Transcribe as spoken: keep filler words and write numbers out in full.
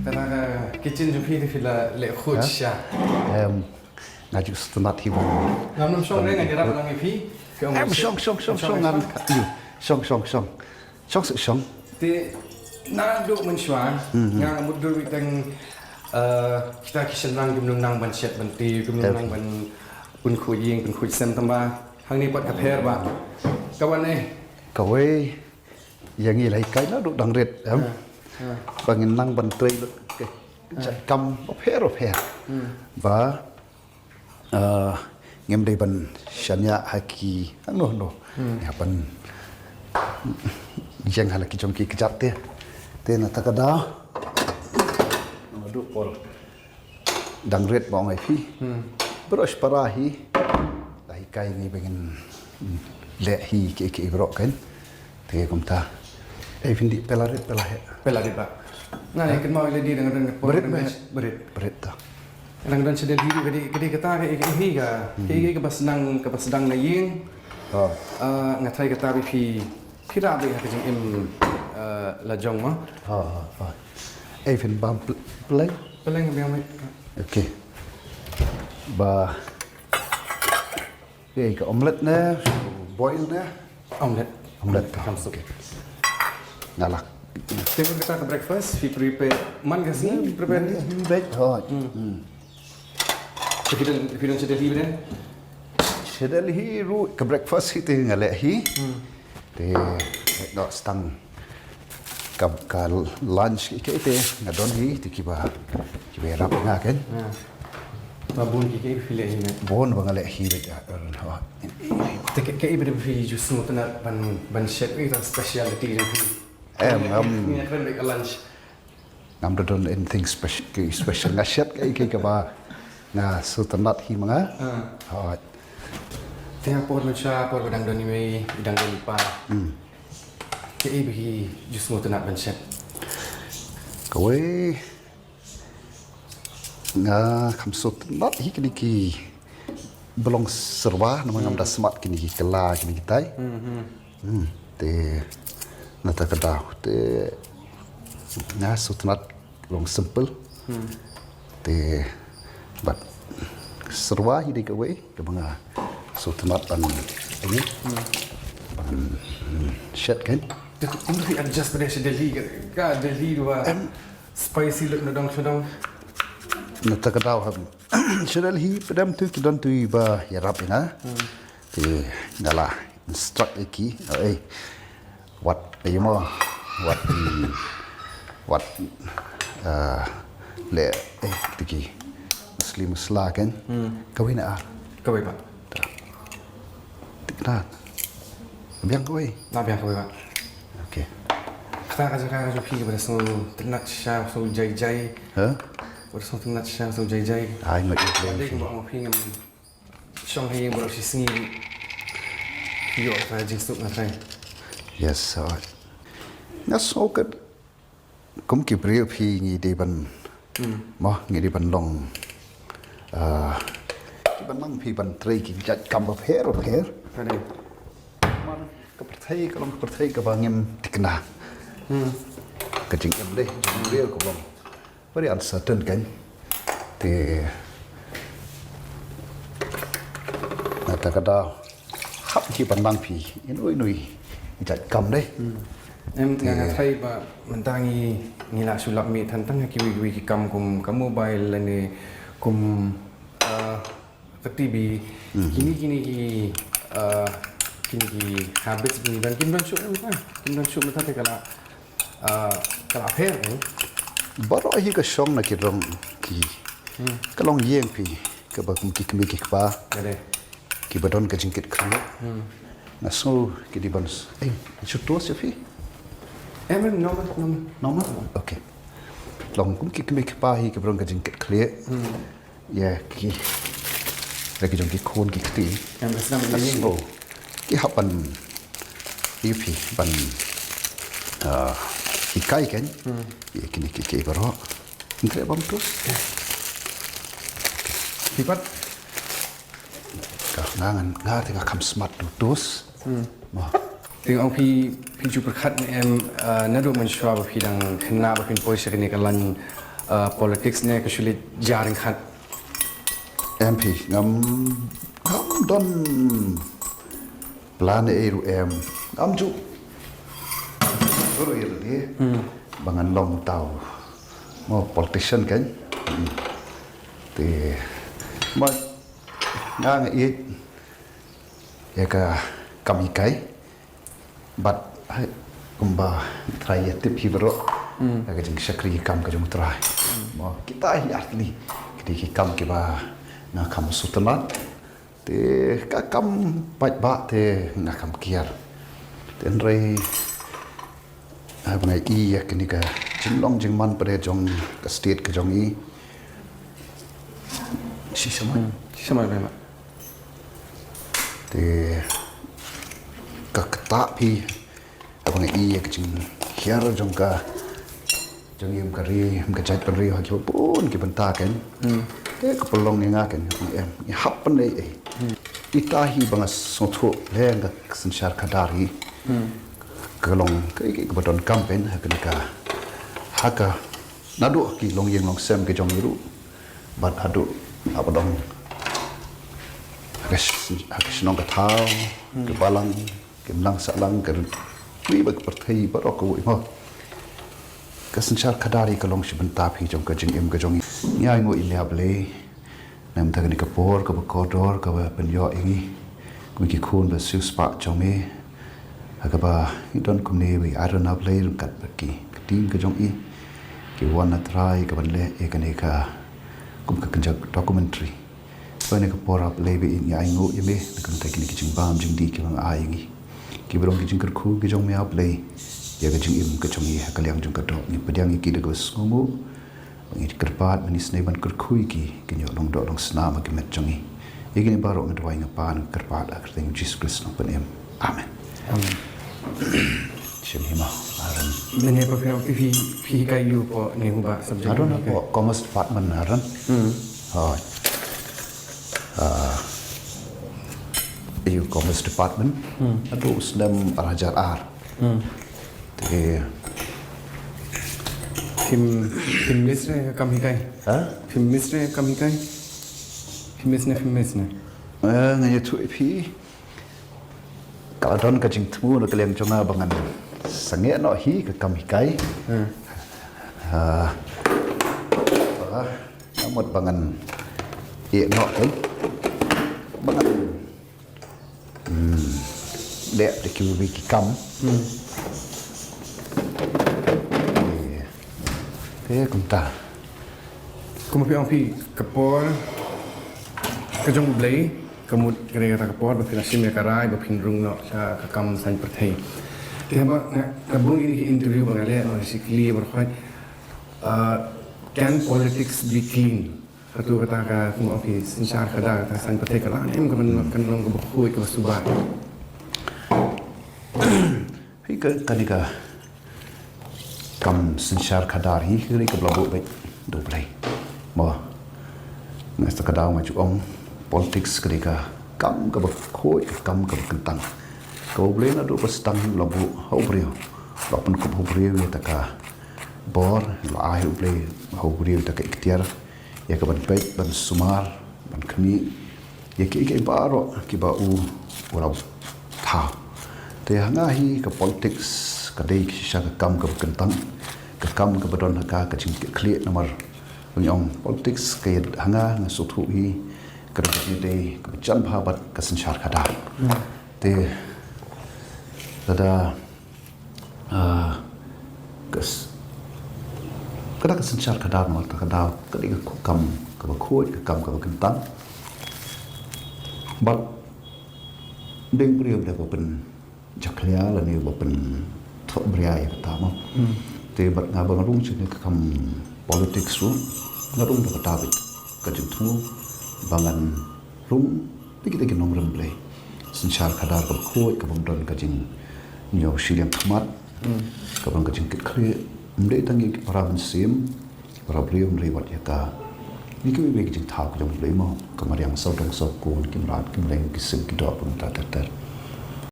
Kata ka kitchen jong phi te phi la leh khuid sha. Em, nga ju sngewtynnat hi bang. Ngam nym shong re, nga ïarap lang ïa phi. Phi ong em, shong, shong, shong, shong, ngan. Ïa, shong, shong, shong. Shong, shong. Te naduh mynshuwa nga mutdur ïa tang, eh, kita ki shynrang kim nang ban shet ban tei, kim nang ban pynkhuid ïing, pynkhuid sem, tangba hangne pat ka pher ba ka wan eh. Kawei ïa ngi la hikai naduh dang rit em. Ba ngin nang ban trei lut ka jait kam bapher bapher. Ba, ah, ngim dei ban shaniah ha ki hangno hangno. Ïa ban ïeng ha la ki jong ki kjat te. Te na ta ka daw naduh por dang rit ba ong ai phi. Baroh shi para hi la hikai ngi ba ngin leh hi ki ki baroh kan. Te kumta. Ei, phin dih pela rit pela heh. Pela rit ba. Nga ne kynmaw ïa lade dang don ka por. Barit ba heh? Barit. Barit ta. Dang don sha Delhi ka dei, ka dei kata ka, ka, ka, ka, ka ba sdang, ka ba sdang na ïing. Ah, nga tharai kata ba phi Phi rah beit ha ka jingim, eh, la jong mo. Ha, ha, ha. Ei, phin bam pl-, pleng? Pleng biang beit. Okay. Ba. Ei, ka omelette ne, boil ne? Omelette. Omelette. Kam suk. Okay. Nga lah. Te kata ka breakfast, phi prepare man ka sngi, phi prepare. Beit, ha. Hmm. Te phi don, phi don sha Delhi beit? Sha Delhi ruh ka breakfast hi te nga leh hi. Hmm. Te, no, stang ka, ka lunch ki, ki te nga don hi te kiba, kiba ïarap nga kan. Ah. Ba bun ki, ki phi leh hi ne? Bun ba nga leh hi beit, ah, oh. Te ka, ka i ba phi ju sngewtynnat ban, ban shet, i ta specialty jong phi. Em, em. Nga kren beit ka lunch. Ngam da don anything speci-, ki special, nga shet kaei kaei kaba nga sngewtynnat hi ma nga. Ah. Hooid. Te ha por mynshuwa, por ba dang don iwei, i dang don i pa. Hmm. Kaei ba phi ju sngewtynnat ban shet? Kawei, nga kham sngewtynnat hi kine ki ba long serba, namar ngam da smat kine ki kylla, kine kitai. Hmm, hmm. Hmm, te na ta ka daw te nga sngewtynnat long simple. Hmm. Te bad serba hi dei kawei kaba nga sngewtynnat ban, ini, ban, hmm, shet kan. Te kumno phi adjust pat sha Delhi ka, ka Delhi ruh ba spicy lut na dong sha dong. Na ta ka daw ha sha Delhi pat em tu ki don tu i ba ïarap ïa nga. Hmm. Te nga la instruct ïa ki, eh, wat, eh, mo, wat, mm, wat, eh, leh, eh, te ki masli masla kan. Hmm. Kawei na, ah. Kawei pat. Te na biang kawei. Na biang kawei pat. Okay. Kata ka jaka ka jong phi ba da sngewtynnat shisha, sngew jai jai. Huh? Ba da sngewtynnat shisha, sngew jai jai. Ai, ngat ïa phi. Ba phi ngam shong ha ïing baroh shi sngi. Ïoh ka jingsuk nga trai. Yes, so. Nga sngew kat kum ki briew phi ngi dei ban. Hmm. Mo, ngi dei ban long. Ah, ki ban nang phi ban trei ki jait kam bapher bapher. Ka dei. Mar ka pyrthei ka long ka pyrthei kaba ngim thikna. Hmm. Ka jingim dei, jingim briew ka long. Very uncertain kan. Te na ta ka daw hap hi ban nang phi ino ino i jait kam dei. Hmm. Em, nga, nga tharai ba mynta ngi, ngi la shu lap mih than tang ha kiwei kiwei ki kam kum ka mobile lane kum, ah, ka T V. Hmm. Kine, kine ki, ah, kine ki habits ngi don, kim don shuh mynta, kim don shuh mynta te ka la Ah, ka la pher, eh? Baroh hi ka shong na ki rong ki. Hmm. Ka long ïing phi, kaba kum ki kmie ki kpa. Ka dei. Kiba don ka jingkit khlieh. Hmm. Nga sngew ki dei ban s-, eh, shu toast ïa phi? Em, em, normal, normal. Normal? Okay. Long kum ki kmie ki kpa hi kiba don ka jingkit khlieh. Hmm. Ïa ki, ïa ki jong ki khun ki kti. Em, ka snam ïa ki. Ki hap ban, ïa phi ban, ah, hikai kan. Hmm. Ïa kine ki, ki baroh. Ntre bam tu. Phi pat. Ka nga ngan, nga te nga kham smat tu tus. Hmm. Mo. Te ong phi, phi ju pyrkhat ne em, ah, naduh mynshuwa ba phi dang khynnah ba phin poi sha kane ka line, Uh, politics ne ka shu leit jar ryngkat. Em phi, ngam, ngam don plan ei ruh em. Ngam ju. Ruh ïa lade. Hmm. Ba ngan long tau. Mo politician kan. Hmm. Te. Mo nga nga ïeit ïa ka kam hikai. Bad, hai, kumba Trai ïa tip hi baroh. Hmm. Ka jingshakri kam ka jong Trai. Hmm. Mo, kita hi artylli. Kita hi kam kiba nga kam sngewtynnat. Te ka kam paidbah te nga kam kiar. Te hynrei, hai, ba nga ïohi ïa kane ka jinglong jingman pat jong ka state ka jong i. Shisha mai. Hmm. Shisha mai, mai, mai. Te ka ktah phi, haba nga ïohi ïa ka jinghiar jong ka, jong i, ym ka ri, ym ka jaitbynriew, ha kiba bun ki bynta kan. Hmm. Te ka pynlong ïa nga kan, em, ngi hap pynlong ei. Hmm. Ita hi ba nga sngewthuh leh nga ka synshar khadar hi. Hmm. Ka long ka, ka, kaba donkam kan, ha kane ka, ha ka, naduh ki longïing longsem ki jong i ruh. Bad haduh, haba dang ha ka sh-, ha ka shnong ka thaw, hmm, ka balang, ka imlang sahlang, ka ri bad ka pyrthei baroh kawei mo. Ka synshar khadar hi ka long shi bynta phi jong ka jingim ka jong i. Ngi ainguh ïa me ha Blei. Namar kane ka por kaba kordor kaba pynïoh ïa ngi kum ki khun ba siewspah jong me. Ha kaba ngi don kumne, ba i ai ruh na Blei ryngkat bad ki ktien ka jong i. Ki wan na Trai kaban leh ïa kane ka kum ka kynja documentary. Kane ka por ha Blei, ba ngi ainguh ïa me na ka bynta kine ki jingbam jingdih kiba nga ai ïa ngi. Kiba long ki jingkyrkhu ki jong me ha Blei ïa ka jingim ka jong ngi ha ka liang jong ka doh. Ngi pdiang ïa ki da kaba sngewnguh. Ba ngi kyrpad mynne shisha ban kyrkhu ïa ki, kin ïoh long doh long snam ha ka met jong ngi. Ïa kine baroh nga duwai nga pan nga kyrpad ha ka kyrteng Jisu Khrist Nongpynim. Amen. Amen. Shem hi mo, Aaron. Mynne pat phi, phi, phi hikai aiu hapoh ne, hapoh subject? Aaron, hapoh Commerce Department, Aaron. Hmm. Hooid. Ah, aiu Commerce Department. Hmm. Naduh u snem ar hajar ar. Hmm. Te phim, phim miss ne ka kam hikai? Ha? Phim miss ne ka kam hikai? Phim miss ne, phim miss ne? Eh, nga ïathuh ïa phi. Ka la don ka jingthmu na ka liang jong nga ba ngan sangeh noh hi ka kam hikai. Hmm. Ah, ah, nga mut ba ngan ïeh noh hi. Ba ngan, hmm, leh da kiwei ki kam. Hmm. Eh, eh, kumta. Kumba phi ong phi, ka por ka jong U Blei, ka mut ka dei kata ka por ba phi la shim ïa ka rai ba phin rung noh sha ka kam saiñ pyrthei. Te haba nga, nga bun ïa ki interview ba nga leh, nga shu kylli baroh khoit, ah, can politics be clean? Katu kata ka, kumba ong phi, synshar khadar, kata saiñ pyrthei ka la, em, ka ban, kan long kaba khuid, kaba suba. Hi ka, kane ka kam synshar khadar hi, ka dei kaba la buh beit da U Blei. Mo, nga sa ka daw nga ju ong, politics ka dei ka kam kaba khuid, ka kam kaba kyntang. Kaba U Blei naduh ba sdang u la buh ha u briew. La pynkup ha u briew ïa kata ka bor, la ai ha u briew, ha u briew ïa kata ka iktiar ïa ka ban peit, ban sumar, ban khmih ïa kiei kiei baroh kiba u, u la thaw. Te ha nga hi ka politics ka dei shisha ka kam kaba kyntang, ka kam kaba don ha ka, ka jingkitkhlieh namar ba ngi ong politics ka ïa ha nga, nga sngewthuh hi ka dei, ka dei kaba jan bha bad ka synshar khadar. Hmm. Te lada Ah, ka s-, kata ka synshar khadar, mo, kata ka daw, ka dei ka kam kaba khuid, ka kam kaba kyntang. Bad dei u briew u dei ba pynjakhlia lane ba pynthohbria ïa kata, mo. Hmm. Te bad nga ba nga rung sha ka kam politics ruh, nga rung da kata beit ka jingthmu ba ngan rung bad kita ki nongrim Blei. Synshar khadar kaba khuid, kaba ym don ka jingñiew shiliang khmat, hmm, kaba don ka jingkitkhlieh. Ym dei tang ïa ki para mynsiem, ki para briew, hynrei wat ïa ka, ïa kiwei kiwei ki jingthaw ki jong U Blei, mo, ka mariang sawdong sawkun, ki mrad ki mleng, ki sim ki doh, kumta ter ter.